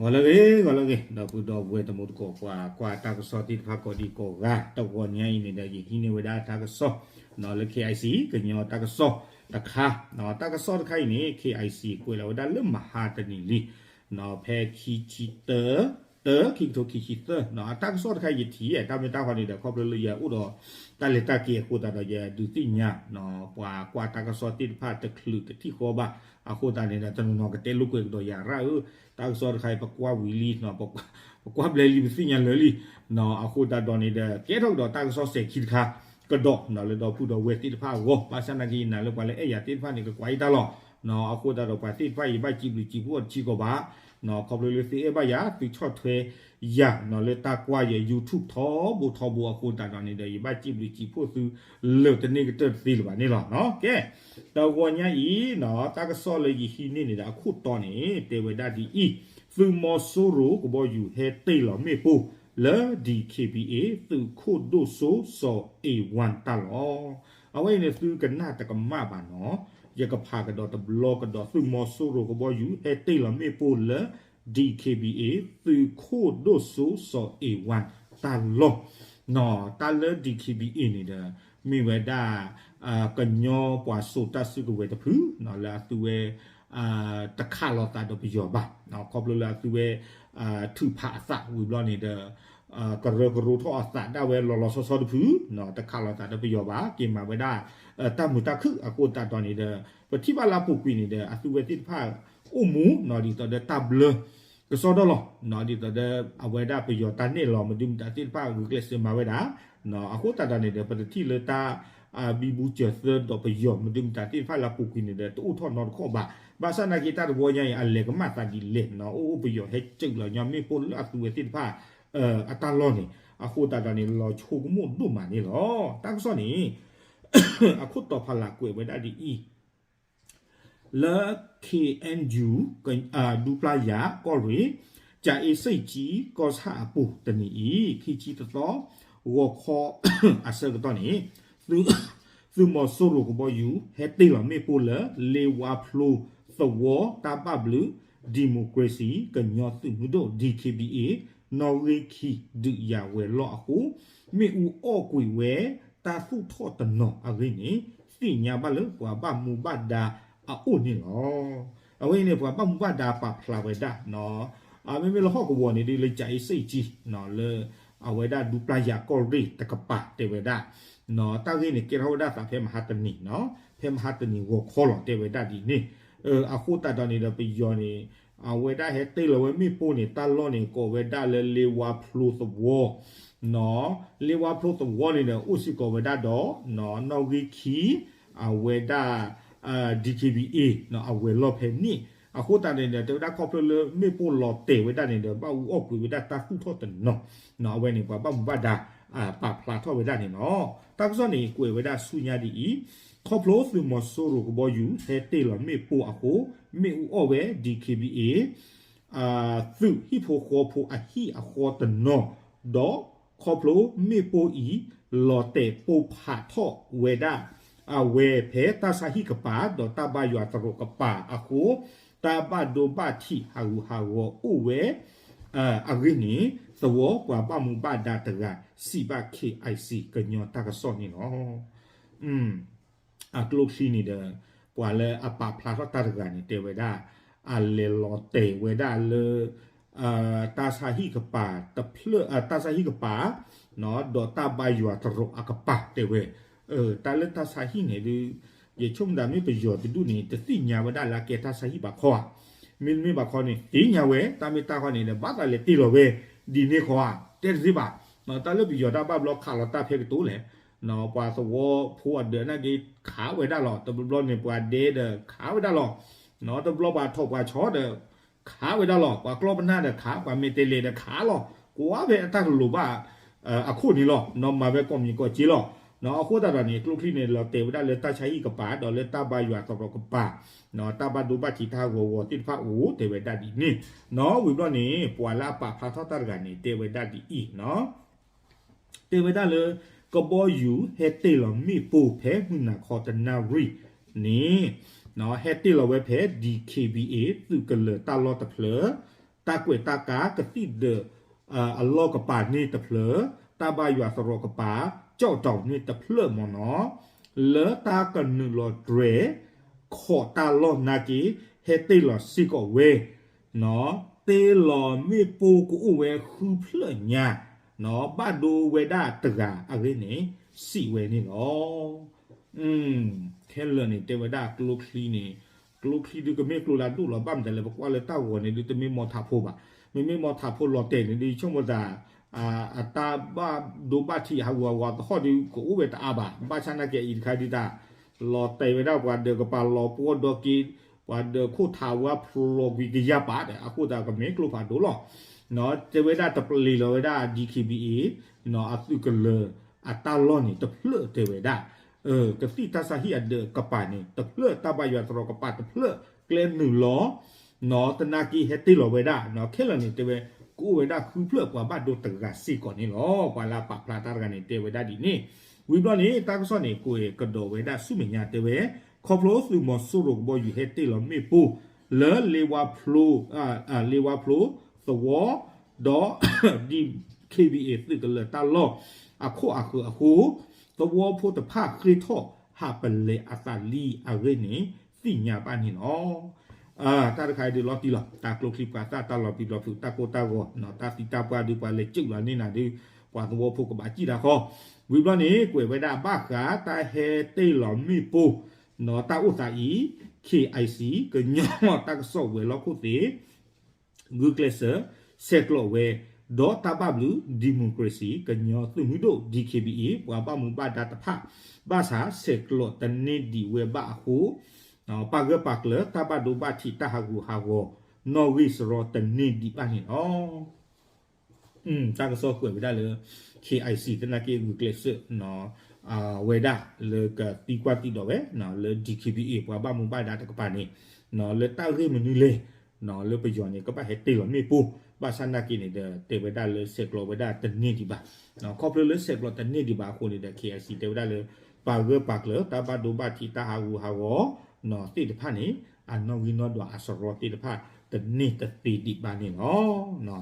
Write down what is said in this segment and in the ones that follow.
ဂီၤလၢအဂ့ၤ ဂီၤလၢအဂ့ၤ ဒီပုၢ်ဒီဝဲၢ်တံၤသကိး ပှၤကွၢ်တၢ်ကစီၣ်သ့ၣ်တဖၣ်ကိးဒံကိးဂၤ တဂီၤညါအံၤန့ၣ်ဒီး ယဟံးန့ၢ်ဝဲဒၣ်တၢ်ကစီၣ် လၢ KIC ကညီတၢ်ကစီၣ်တခါ, တၢ်ကစီၣ်တခါအံၤန့ၣ် KIC ကွဲးလီၤဝဲဒၣ်လၢမဟါတနံၤလံ ဖဲခံဆံတၢ တၢ ခံကထိခံဆံသၢ တၢ်ကစီၣ်တခါအံၤယထံၣ် တၢ်မ့ၢ်တၢ်ဃီန့ၣ်ဒီး ခီဖျိလၢယအိၣ်ဒီး တၢ်လဲၤတၢ်က့ၤအဃိသတးဒီး ယဒုးသ့ၣ်ညါ ပှၤကွၢ်တၢ်ကစီၣ်သ့ၣ်တဖၣ်တချုးတထံၣ်ဃီဘၣ် အဃိသတးန့ၣ်ဒီး တနီၤနီၤကတဲလိာ်ကွဲကဒီးယၤရၣ်ဧၢ, တၢ်ကစီၣ်တခါအံၤ ပကွၢ်ဝံၤလံ ပကွၢ်ဘျဲလံ ပသ့ၣ်ညါလၢာ်လံ အဃိသတးဒီးန့ၣ်ဒီး ကဲထီၣ်ကဒီးတၢ်ကစီၣ်စဲၤခံတခါ ကဒီး လၢဒီပုၢ်ဒီဝဲၢ်သ့ၣ်တဖၣ်အဂီၢ်, ဘၣ်ဆၣ်သနာ်က့ ယနာ်လၢပှၤလၢအဲၣ်ယၤသ့ၣ်တဖၣ်န့ၣ် ကကွၢ်ယတၢ်လီၤ အဃိသတးဒီး ပှၤသ့ၣ်တဖၣ်အံၤ ယဘၣ်စံးဘျုးစံးဖှိၣ်အီၤတဆံကီးဘၣ်, ခီဖျိလၢသုအဲၣ်ဘၣ်ယၤ သုဆီၣ်ထွဲယၤ လၢတၢ်ကွၢ်ယ YouTube ထီဘိထီဘိအဃိသတးဒီးန့ၣ်ဒီး ယဘၣ်စံးဘျုးစံးဖှိၣ်သု လၢာ်တန့ၢ်ကတၢၢ်တသ့လၢၤဘၣ်န့ၣ်လီၤ. ကဲ, တဂီၤညါအံၤ တၢ်ကစီၣ်လၢယဟံးန့ၢ်န့ၣ်ဒီး အခိၣ်တီန့ၣ် တဲဝဲဒၣ်ဒ်အံၤ, သုးမီၤစိရိၤကဘီယူၤဟဲတ့ၢ်လီၤမ့ၣ်ပိၢ်လၢ DKBA သုးခိၣ်ဒိၣ်စိစီၤအ့ဝၣ်တၢ်လီၢ်, အဝဲအံၤန့ၣ် သုကနၣ်တကမၣ်ဘၣ်နီၤ, ယကဖးကဒီးတဘျီကဒီး သုးမီၤစိရိၤကဘီယူၤဟဲတ့ၢ်လီၤမ့ၣ်ပိၢ်လၢ DKBA သုးခိၣ်ဒိၣ်စိစီၤအ့ဝၣ်တၢ်လီၢ်, တၢ်လၢ DKBA န့ၣ်ဒီး မ့ၢ်ဝဲဒၣ် ကညီပှၤစိာ်တၢ်စုကဝဲၤတဖု လၢအသုဝဲ တခးလိာ်သးဒီးပယီၤဘၣ်, ခီဖျိလၢအသုဝဲ ထုးဖးအသးဝံၤဘျီန့ၣ်ဒီး ကရၢကရိထီၣ်အသးဒၣ်ဝဲလီၤလီၤဆီဆီတဖု, တခးလိာ်သးဒီးပယီၤဘၣ်, က့ၤမၤဝဲဒၣ် တၢ်မုာ်တၢ်ခုၣ်အဃိသတးဒီးန့ၣ်ဒီး ပထံၣ်ဘၣ်လၢအပူၤကွံာ်န့ၣ်ဒီး အသုဝဲသ့ၣ်တဖၣ်အိၣ်မူ ဒ်သိးဒီးတၢ်ဘျၢ ကစီဒီလီၤ, ဒ်သိးဒီးအဝဲဒၣ်ပယီၤတၢ်နဲၣ်လီၤ မဒုမတၤသ့ၣ်တဖၣ်ဂုာ်ကျဲးစၢးမၤဝဲဒၣ်, အဃိသတးဒီးန့ၣ်ဒီး ပတထံၣ်လၢတၢ် ဘံဘူစၢၤသၢဒီးပယီၤ မဒုမတၤသ့ၣ်တဖၣ်လၢအပူၤကွံာ်န့ၣ်ဒီး တအိၣ်ထီၣ်နီတခီၣ်ဘၣ်. ဘၣ်ဆၣ်သနာ်က့ တၢ်တဝီညါအံၤ အလဲၤကမၣ်သးဒ်လဲၣ်, အိၣ်အိၣ်ပယီၤဟဲစၢးလီၤညီမ့ၣ်ပိၢ်လၢအသုဝဲသ့ၣ်တဖၣ် အတၢ်လီၢ်န့ၣ် အဃိသတးဒီးန့ၣ် လီၤဆိကမိၣ်ဒိၣ်မးန့ၣ်လီၤ. တၢ်ကစီၣ်န့ၣ် အခိၣ်တီဖးလၢ်ကွဲးဝဲဒၣ်ဒ်အံၤ လၢ KNU ဒူပျၢ်ယၤကီၢ်ရ့ၣ် ကၠၤအ့စ့ၣ်ကၠံ ကီၢ်ဆၣ်အပူၤတနံၤအံၤ ခံဆံတသီ ဂီၤခီ အဆၢကတီၢ်န့ၣ် သုးမီၤစိရိၤကဘီယူၤ ဟဲတ့ၢ်လီၤမ့ၣ်ပိၢ်လၢ လ့ဝါဖျိသဝီ တၢ်ဘၣ်ဘျုး democracy ကညီသုးမုၢ်ဒိၣ် DKBA နီၣ်ဂံၢ်ခံ ဒုးယၤဝဲၤလီၢ်အဃိ မ့ၣ်အူအီၣ်ကွံာ်ဝဲ တၢ်သူၣ်ထီၣ်တနီၤအဂ့ၢ်န့ၣ် သ့ၣ်ညါဘၣ်လၢပှၤဘၣ်မူဘၣ်ဒါအအိၣ်န့ၣ်လီၤ. အဝဲအံၤန့ၣ် ပှၤဘၣ်မူဘၣ်ဒါပာ်ဖျါဝဲဒၣ် မ့မ့ၢ်လၢဟီၣ်ကဝီၤန့ၣ်ဒ်လၢ ကၠၤအ့စ့ၣ်ကၠံ လၢ အဝဲဒၣ်ဒူပျၢ်ယၤကီၢ်ရ့ၣ်တကပၤတဲဝဲဒၣ် တၢ်ဂ့ၢ်န့ၣ် ကဲထီၣ်ဝဲဒၣ်သးဖဲမဟါတနံၤ ဖဲမဟါတနံၤဂီၤခီလီၤ တဲဝဲဒၣ်ဒ်န့ၣ်. အဃိသတးဒီးန့ၣ်ဒီး ပယီၤန့ၣ် အဝဲဒၣ်ဟဲတ့ၢ်လီၤဝဲမ့ၣ်ပိၢ်န့ၣ် တၢ်လီၢ်န့ၣ် ကိးဝဲဒၣ်လၢ လ့ဝါဖျိသဝီ လ့ဝါဖျိသဝီန့ၣ်ဒီး အိၣ်စ့ၢ်ကီးဝဲဒၣ်ဒီး နီၣ်ဂံၢ်ခံ အဝဲဒၣ် DKBA အဝဲၤလီၢ်ဖဲန့ၣ် အဃိသတးန့ၣ်ဒီး တဲဝဲဒၣ်ခီဖျိလၢမ့ၣ်ပိၢ်လီၤတဲာ်ဝဲဒၣ်န့ၣ်ဒီး ဘၣ်အူအီၣ်ကွံာ်ဝဲဒၣ်တၢ်သူၣ်ထီၣ်တနီၤ အဝဲန့ၣ် ပှၤဘၣ်မူဘၣ်ဒါ ပာ်ဖျါထီၣ်ဝဲဒၣ်န့ၣ်လီၤ. တၢ်ကစီၣ်န့ၣ် ကွဲးဝဲဒၣ်ဆူညါဒ်အံၤ, ခီဖျိသုးမီၤစိရိၤကဘီယူၤ ဟဲတ့ၢ်လီၤမ့ၣ်ပိၢ်အဃိ မ့ၣ်အူအီၣ်ဝဲ DKBA သုးဟံၣ်ဖိဃီဖိအဟံၣ်အဃီတနီၤ, ဒီးခီဖျိမ့ၣ်ပိၢ်အံၤ လီၤတဲာ်ပိၢ်ဖးထီၣ်ဝဲဒၣ် အဝဲဖဲတၢ်ဆါဟံၣ်ကပၤ ဒီးတၢ်ဘါယွၤသရိာ်ကပၤအဃိ တၢ်ဘၣ်ဒိဘၣ်ထံးဟးဂူာ်ဟးဂီၤအိၣ်ဝဲ အဂ့ၢ်န့ၣ် သဝီပှၤဘၣ်မူဘၣ်ဒါတဂၤ စံးဘၣ် KIC ကညီတၢ်ကစီၣ်န့ၣ်လီၤ. အကျိချံန့ၣ်ဒီး ပှၤလၢအပာ်ဖျါထီၣ်တၢ်တဂၤန့ၣ် တဲဝဲဒၣ် အလဲၤလီၤတဲာ်ဝဲဒၣ်လၢ တၢ်ဆါဟံၣ်ကပၤတဖျၢၣ် တၢ်ဆါဟံၣ်ကပၤ ဒီးတၢ်ဘါယွၤသရိာ်အကပၤတဲဝဲ, တၢ်လၢတၢ်ဆါဟံၣ်န့ၣ်ဒုး ယဆိကမိၣ်တၢ်မ့ၢ်ပယီၤတဒူၣ်န့ၣ် တသ့ၣ်ညါဝဲဒၣ်လၢအကဲတၢ်ဆါဟံၣ်ဘၣ်ခီဧါ, မ့တမ့ၢ်ဘၣ်ခီန့ၣ် သ့ၣ်ညါဝဲ တၢ်မ့ၢ်တၢ်ခီန့ၣ်ဒီး ဘၣ်သးလဲၤတ့ၢ်လီၤဝဲ ဒ်န့ၣ်ခီဧါ, တဲတသ့ဘၣ်, တၢ်လၢပယီၤတၢ်ဘၣ်ဘျီ ခးလီၤတၢ်ဖဲကတိၤလဲၣ်, ပှၤသဝီဖိအဒၢးနာ်က့ ခးဝဲဒၣ်လီၤ, တဘျီဘျီန့ၣ် ပှၤဒဲဒီး ခးဝဲဒၣ်လီၤ, တဘျီပှၤထိၣ်ပှၤဆီဒီး ခးဝဲဒၣ်လီၤ, ပှၤကျီပနၢ်ဒီးခး, ပှၤမဲာ်တဲးလဲးဒီးခးလီၤ, ကွၢ်ဖဲအတၢ်တလိၤဘၣ်အခိၣ်န့ၣ်လီၤ, မၤဝဲကိးမံၤကိးက့လီၤ. အဃိသတးဒီးန့ၣ် ကျိချံန့ၣ် လီၤတဲာ်ဝဲဒၣ်လၢတၢ်ဆါဟံၣ်ကပၤ ဒီးလၢတၢ်ဘါယွၤသရိာ်ကပၤ, တၢ်ဘၣ်ဒိဘၣ်ထံးတၢ်ဂီၤဂီၤသ့ၣ်တဖၣ်အိၣ် တဲဝဲဒၣ်ဒ်န့ၣ်, ဝံၤဘျီန့ၣ် ပှၤလၢအပာ်ဖျါထီၣ်တၢ်တဂၤန့ၣ် တဲဝဲဒၣ်ဒ်အံၤ တဲဝဲဒၣ်လၢ ကဘီယူၤဟဲတ့ၢ်လီၤမ့ၣ်ပိၢ်ဖဲမုၢ်နၤခီတနၣ်ရံၣ်န့ၣ် ဟဲတ့ၢ်လီၤဝဲဖဲ DKBA သုးကလၢၤတၢ်လီၢ်တဖျၢၣ်, တၢ်ကွဲးတၢ်ကးကသံၣ်ဒၢးအလီၢ်ကပၤန့ၣ်တဖျၢၣ်, တၢ်ဘါယွၤသရိာ်ကပၤ ကၠီၣ်တီၤန့ၣ်တဖျၢၣ်မ့ၢ်နီၤ, လၢတၢ်ကနုာ်လီၤတြဲၤ ခိးတၢ်လီၢ်နာ်က့ ဟဲတ့ၢ်လီၤစ့ၢ်ကီးဝဲ, တ့ၢ်လီၤမ့ၣ်ပိၢ်ကအိၣ်ဝဲဃုဖျၢၣ်ညါ, ဘၣ်ဒိဝဲဒၣ်တဂၤအဂ့ၢ်န့ၣ် စံးဝဲန့ၣ်လီၤ. ခဲလၢာ်န့ၣ် တဲဝဲဒၣ်ကျိချံန့ၣ်, ကျိချံဒုးကမ့ၢ်ကျိလၢဒိၣ်လီၤ ဘၣ်မတၤလဲၣ် ပကွၢ်လၢတၢ်ဂီၤန့ၣ်ဒုး တမ့ၢ်မီထးဖိဘၣ်, မ့မ့ၢ်မီထးဖိလီၤတဲာ်န့ၣ်ဒုး ဆိကမိၣ်သး အတၢ်ဘၣ်ဒိဘၣ်ထံးဟးဂူာ်ဟးဂီၤသဟီၣ်ဒုး ကအိၣ်ဝဲတအါဘၣ်, ဘၣ်ဆၣ်နာ်က့အံၤတခါဒုးတၢ် လီၤတဲာ်ဝဲဒၣ်ပှၤဒၢးကပၤလီၤပှီၢ်ဒီက့, ပှၤဒၢးခိၣ်ထးဝါဖျိကွံာ်ကယၤပာ်ဒီး အဃိသတးကမ့ၢ်ကျိဖးဒိၣ်လီၤ. တဲဝဲဒၣ်တပျ့ၤလီၤဝဲဒၣ် DKBA အသုးကလၢၤအတၢ်လီၢ်န့ၣ်တဖျၢၣ်တဲဝဲဒၣ်, ကသံၣ်တၢ်ဆါဟံၣ်အဒၢးကပၤန့ၣ်တဖျၢၣ် တၢ်ဘါယွၤသရိာ်ကပၤတဖျၢၣ် ကျဲနုာ်လီၤ တနာ်က့ဟဲတ့ၢ်လီၤဝဲဒၣ်, ခဲလၢာ်န့ၣ်တဲဝဲ ကအိၣ်ဝဲဒၣ်ဃုဖျၢၣ် ပှၤဘၣ်ဒိတဂၤစ့ၢ်ကီးန့ၣ်လီၤ. ပှၤလၢအပာ်ဖျါတၢ်တဂၤန့ၣ် တဲဝဲဒၣ်ဒ်န့ၣ်, ဝံၤဘျီန့ၣ် တၢ်ကစီၣ်န့ၣ် ကွဲးကဒီးဝဲဒၣ်ဆူမဲာ်ညါတဲဝဲ, ခီဖျိသုးမီၤစိရိၤကဘီယူၤဟဲတ့ၢ်လီၤမ့ၣ်ပိၢ် လၢလ့ဝါဖျိ လ့ဝါဖျိသဝီ ဒီး DKBA သုးကလၢၤတၢ်လီၢ်အခိၣ်အဃၢၤအဃိ သဝီဖိတဖၣ်ဃ့ထီၣ်ဟးပလဲၤအသးလံအဂ့ၢ်န့ၣ် သ့ၣ်ညါဘၣ်န့ၣ်လီၤ. တၢ်တခါအံၤဒုးလီၤတံၢ်လီၤ တၢ်ကျိချံပှၤသၣ်တၢ်လီၤပျံၤလီၤဖုး တၢ်ကိၢ်တၢ်ဂီၤ တၢ်သံတၢ်ပှၢ်ဒုး ပှၤလဲၤစုၣ်လီၤန့ၢ်နၤဒုး ပှၤသဝီဖိကဘၣ်စံၣ်တၢ်ဃီ, ဝံၤဘျီန့ၣ် ကွဲးဝဲဒၣ်ဘၣ်ဃးတၢ်ဟဲတ့ၢ်လီၤမ့ၣ်ပိၢ် တၢ်အိၣ်သးအံၤ KIC ကညီတၢ်ကစီၣ်ဝဲၤလီၢ်ခိၣ်သ့ၣ် ဂုာ်ကျဲးစၢး ဆဲးကျိးဝဲ ဒီးတၢ်ဘၣ်ဘျုး democracy ကညီသုးမုၢ်ဒိၣ် DKBA ပှၤဘၣ်မူဘၣ်ဒါတဖၣ် ဘၣ်ဆၣ်ဆဲးကျိးတန့ၢ်ဒံးဝဲဘၣ်အဃိ ပာ်ဂၢၢ်ပာ်ကျၢၤ တၢ်ဘၣ်ဒိဘၣ်ထံးတၢ်ဟးဂူာ်ဟးဂီၤ နီၣ်ဂံၢ်စရီတန့ၢ်ဒံးဘၣ်န့ၣ်လီၤ. တၢ်ကစီၣ်ကွဲးဝဲဒၣ်လၢ KIC သနာ်က့ဂုာ်ကျဲးစၢး ဝဲဒၣ်လၢကသံကွၢ်သံဒိးဝဲ လၢ DKBA ပှၤဘၣ်မူဘၣ်ဒါတကပၤန့ၣ် လၢတၢ်ဂ့ၢ်မနုၤလဲၣ် လၢပယီၤန့ၣ် ကဘၣ်ဟဲတ့ၢ်လီၤမ့ၣ်ပိၢ် ဘၣ်ဆၣ်နာ်က့န့ၣ်ဒီး တဲဝဲဒၣ်လၢဆဲးကျိးဝဲဒၣ်တန့ၢ်ဒံးဘၣ်. ခီဖျိလၢဆဲးကျိးတန့ၢ်ဒံးဘၣ်အဃိန့ၣ်ဒီး KIC တဲဝဲဒၣ်လၢ ပာ်ဂၢၢ်ပာ်ကျၢၤ တၢ်ဘၣ်ဒိဘၣ်ထံးတၢ်ဟးဂူာ်ဟးဂီၤ သ့ၣ်တဖၣ်န့ၣ် အနီၣ်ဂံၢ်နီၣ်ဒွးအစရီသ့ၣ်တဖၣ် တန့ၢ်တသ့ဒံးဘၣ်န့ၣ်လီၤ.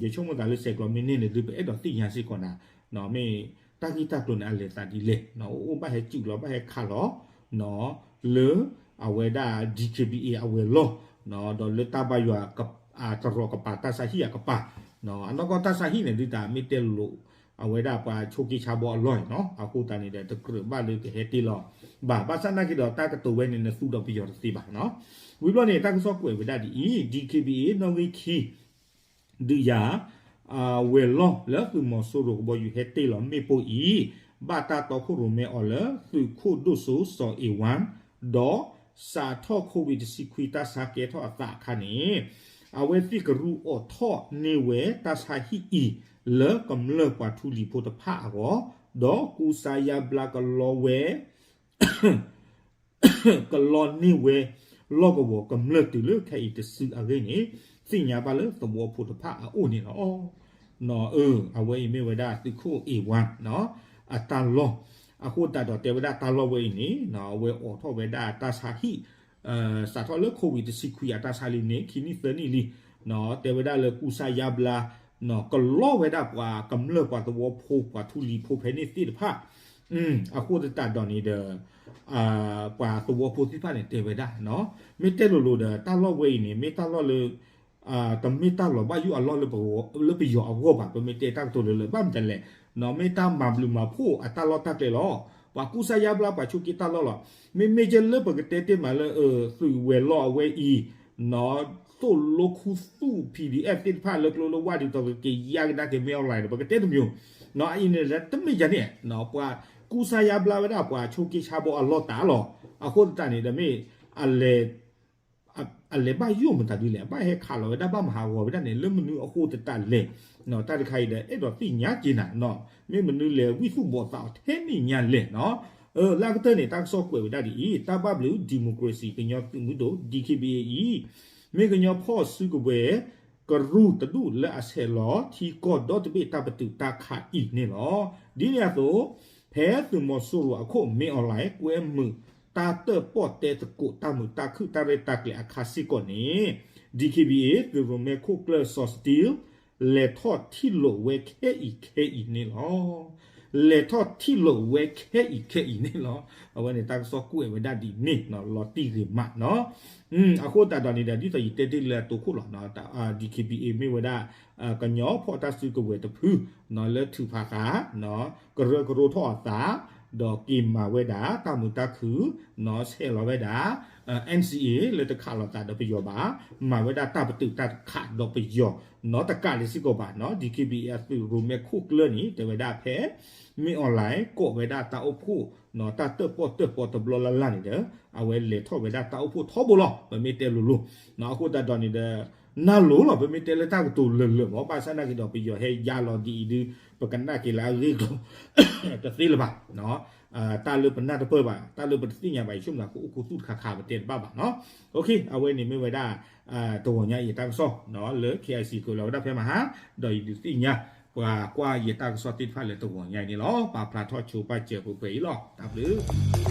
ယဆိကမိၣ်သးလၢဆဲးကျိးမ့ၢ်န့ၢ်န့ၣ်ဒုး ပအဲၣ်ဒိးသ့ၣ်ညါစ့ၢ်ကီးနၤ မ့ၢ်တၢ်ဂ့ၢ်တၢ်ကျိၤန့ၣ် အလဲၤသးဒ်လဲၣ် အိၣ်အိၣ်ဘၣ်ဟဲစုၣ်လီၤ ဘၣ်ဟဲခးလီၤ လၢအဝဲဒၣ် DKBA အဝဲၤလီၢ် ဒီးလၢတၢ်ဘါယွၤ သရိာ်ကပၤ တၢ်ဆါဟံၣ်အကပၤ အနီၢ်ကီၢ်တၢ်ဆါဟံၣ်န့ၣ်ဒုး တၢ်မ့ၢ်တဲလိၤလိၤ အဝဲဒၣ်ပှၤဆိးက့ဆါဘီအလီၢ်န့ၣ်လီၤ. အဃိသတးန့ၣ်ဒီး တကြၢးဘၣ်လၢကဟဲတ့ၢ်လီၤဘၣ်. ဘၣ်ဆၣ်နာ်က့ဒီး တၢ်ကတိၤဝဲန့ၣ် နသူဒီးပယီၤတသ့ဘၣ်. ဝံၤဘျီန့ၣ် တၢ်ကစီၣ်ကွဲးဝဲဒၣ်ဒ်အံၤ DKBA နီၣ်ဂံၢ်ခံ ဒုးယၤ ဝဲၤလီၢ်လၢသုးမီၤစိရိၤကဘီယူၤဟဲတ့ၢ်လီၤမ့ၣ်ပိၢ်အံၤ ဘၣ်တၢ်တီခိၣ်ရိၣ်မဲအီၤလၢ သုးခိၣ်ဒိၣ်စိစီၤအ့ဝါ ဒီးစးထီၣ် COVID တဆံခွံ တၢ်ဆါကဲထီၣ်အသးအခါန့ၣ် အဝဲသ့ၣ်ကရူၢ်အိးထီၣ်န့ၢ်ဝဲတၢ်ဆါဟံၣ်အံၤ လၢကမျၢၢ်ပှၤထူလံၤဖိတဖၣ်အဂီၢ် ဒီးကူစါယါဘျါကလီဝဲ ကလီန့ၢ်ဝဲ လီၢ်ကဝီၤကမျၢၢ်တုၤလၢခဲအံၤတစုအဂ့ၢ်န့ၣ် သ့ၣ်ညါဘၣ်လၢသဝီဖိတဖၣ်အအိၣ်န့ၣ်လီၤ. အဝဲအံၤမ့ၢ်ဝဲဒၣ်သုးခိၣ်အ့ဝါ အတၢ်လီၢ် အဃိသတးဒီးတဲဝဲဒၣ်တၢ်လီၢ်ဝဲအံၤန့ၣ် အဝဲအိးထီၣ်ဝဲဒၣ်တၢ်ဆါဟံၣ် စးထီၣ်လၢ COVID တဆံခွံ အတၢ်ဆါလံန့ၣ် ခံနံၣ်သၢနံၣ်လံ တဲဝဲဒၣ်လၢကူစါယါဘျါ ကလီဝဲဒၣ်ပှၤကမျၢၢ်ပှၤသဝီဖိ ပှၤထူလံၤဖိဖဲန့ၣ်သ့ၣ်တဖၣ် အဃိသတးဒီးန့ၣ်ဒီး ပှၤသဝီဖိသ့ၣ်တဖၣ်န့ၣ်တဲဝဲဒၣ် မ့ၢ်တဲလိၤလိၤဒီး တၢ်လီၢ်ဝဲအံၤန့ၣ် မ့ၢ်တၢ်လီၢ်လၢ တမ့ၢ်တၢ်လီၤဘၣ်ယိၣ်အလီၢ်လၢပယီၤအဂီၢ်ဘၣ်. ပမ့ၢ်တဲတၢ်ကတိၤလၢလၢ ဘၣ်မတၤလဲၣ် မ့ၢ်တၢ်မၤဘျုးမၤဖှိၣ်အတၢ်လီၢ်တၢ်ကျဲလီၤ. ပှၤကူစါယါဘျါပှၤဆိးက့တၢ်လီၢ်လီၤ. မ့မ့ၢ်ကဲလၢပကတဲတ့ၢ်မးလၢ သုးဝဲၤလီၢ်အဝဲအံၤ သိၣ်လိခူသူၣ် PDF သ့ၣ်တဖၣ်လၢကျိလၢဝါဒ်သိးကက့ၤယါကဒါက့ၤမ့ၢ် online န့ၣ် ပကတဲတမံၤ အအံၤန့ၣ်တမ့ၢ်ယၤန့ၣ် ပှၤကူစါယါဘျါဝဲဒၣ်ပှၤဆိးက့ဆါဘီအလီၢ်တၢ်လီၤ. အဃိသတးန့ၣ်ဒီးမ့ၢ် အလဲၤဘၣ်ယိၣ်မတၤဒ်လဲၣ် ဘၣ်ဟဲခးလီၤဝဲဒၣ် ဘၣ်မၤဟးဂီၤဝဲဒၣ်န့ၣ် လၢမနုၤအဃိသတးလဲၣ်. တၢ်တခါအံၤဒီး အဲၣ်ဒိးသ့ၣ်ညါက့ၤနၤ မ့ၢ်မနုၤလဲၤဝံၣ်သူၣ်ဘီၣ်သးအီၤထဲန့ၣ်ညါလဲၣ်. လၢအကတၢၢ်န့ၣ် တၢ်ကစီၣ်ကွဲးဝဲဒၣ်ဒ်အံၤ တၢ်ဘၣ်ဘျုး democracy ကညီသုးမုၢ်ဒိၣ် DKBA အံၤ မ့ၢ်ကညီဖီၣ်စုကဝဲၤ ကရူၢ်တဒူၣ်လၢအဆဲးလီၤထံကီၢ်ဒီတဘ့ၣ်တၢ်ပတုာ်တၢ်ခးအံၤန့ၣ်လီၤ. ဒ်န့ၣ်အသိး ဖဲသုးမီၤစိရိၤအခိၣ် မင်းအောင်လှိုင် ကွဲမုာ် တၢ်တၢၣ်ပီၣ်တဲသကိးတၢ်မုာ်တၢ်ခုၣ်တၢ်ရဲၣ်တၢ်ကျဲၤအခါစ့ၢ်ကီးန့ၣ် DKBA သုးရိၣ်မဲခိၣ်ကျၢၢ်စီၤ Steel လဲၤထီၣ်ထံၣ်လိာ်ဝဲခဲအံၤခဲအံၤန့ၣ်လီၤ. လဲၤထီၣ်ထံၣ်လိာ်ဝဲခဲအံၤခဲအံၤန့ၣ်လီၤ. အဝဲန့ၣ်တၢ်ကစီၣ်ကွဲးဝဲဒၣ်ဒ်န့ၣ် လီၤတံၢ်ဂ့ၤမးနီၤ. အဃိသတးဒီးန့ၣ်ဒီး ဒ်သိးယတဲတ့ၢ်လၢအတိခိၣ်လီၤ DKBA မ့ၢ်ဝဲဒၣ် ကညီဖီၣ်တၢ်စုကဝဲၤတဖု လၢထုးဖးဃာ် ကရၢကရိထီၣ်အသး ဒီးက့ၤမၤဝဲဒၣ်တၢ်မုာ်တၢ်ခုၣ် ဆဲးလီၤဝဲဒၣ် NCA လၢတခးလိာ်သးဒီးပယီၤဘၣ်, မၤဝဲဒၣ်တၢ်ပတုာ်တၢ်ခးဒီးပယီၤ နီတကးလၢၤစ့ၢ်ကီးဘၣ်နီၤ. DKBA အသုးရိၣ်မဲခိၣ်ကျၢၢ်န့ၣ် တဲဝဲဒၣ်ဖဲ မင်းအောင်လှိုင် ကိးဝဲဒၣ်တၢ်အိၣ်ဖှိၣ် တၢ်တၢၣ်ပီၣ်တၢၣ်ပီတဘျီလၢ်လၢ်န့ၣ်ဒီး အဝဲလဲၤထီၣ်ဝဲဒၣ်တၢ်အိၣ်ဖှိၣ်ထီဘိလီၤ ပမ့ၢ်တဲလိၤလိၤ. အဃိသတးဒီးန့ၣ်ဒီး နၢ်လိၤလီၤ ပမ့ၢ်တဲလၢတၢ်ကတိၤလၢာ်လၢာ်မး ဘၣ်ဆၣ်နာ်က့ၤဒီးပယီၤဟဲယါလီၤဒ်အံၤဒုး ပကနၣ်က့ၤလၢအဂ့ၢ်ကျိၤ တသ့လၢၤဘၣ် တၢ်လၢပနၢ်တပၢၢ်ဘၣ် တၢ်လၢပတသ့ၣ်ညါဘၣ် ယဆိကမိၣ်ကအိၣ်ခူသူၣ်တခါခါ ပတဲတဘၣ်ဘၣ်နီၤ. အဝဲန့ၣ်မ့ၢ်ဝဲဒၣ် တဂီၤညါအံၤတၢ်ကစီၣ်လၢ KIC ကွဲးလီၤဝဲဒၣ်ဖဲမဟါ ဒီးယဒုးသ့ၣ်ညါ ပှၤကွၢ်ယတၢ်ကစီၣ်သ့ၣ်တဖၣ်လၢတဂီၤညါအံၤန့ၣ်လီၤ. ပာ်ဖျါထီၣ်ဆိပာ်စၢၤပှဲၤပှဲၤအံၤလီၤ. တၢ်ဘျုး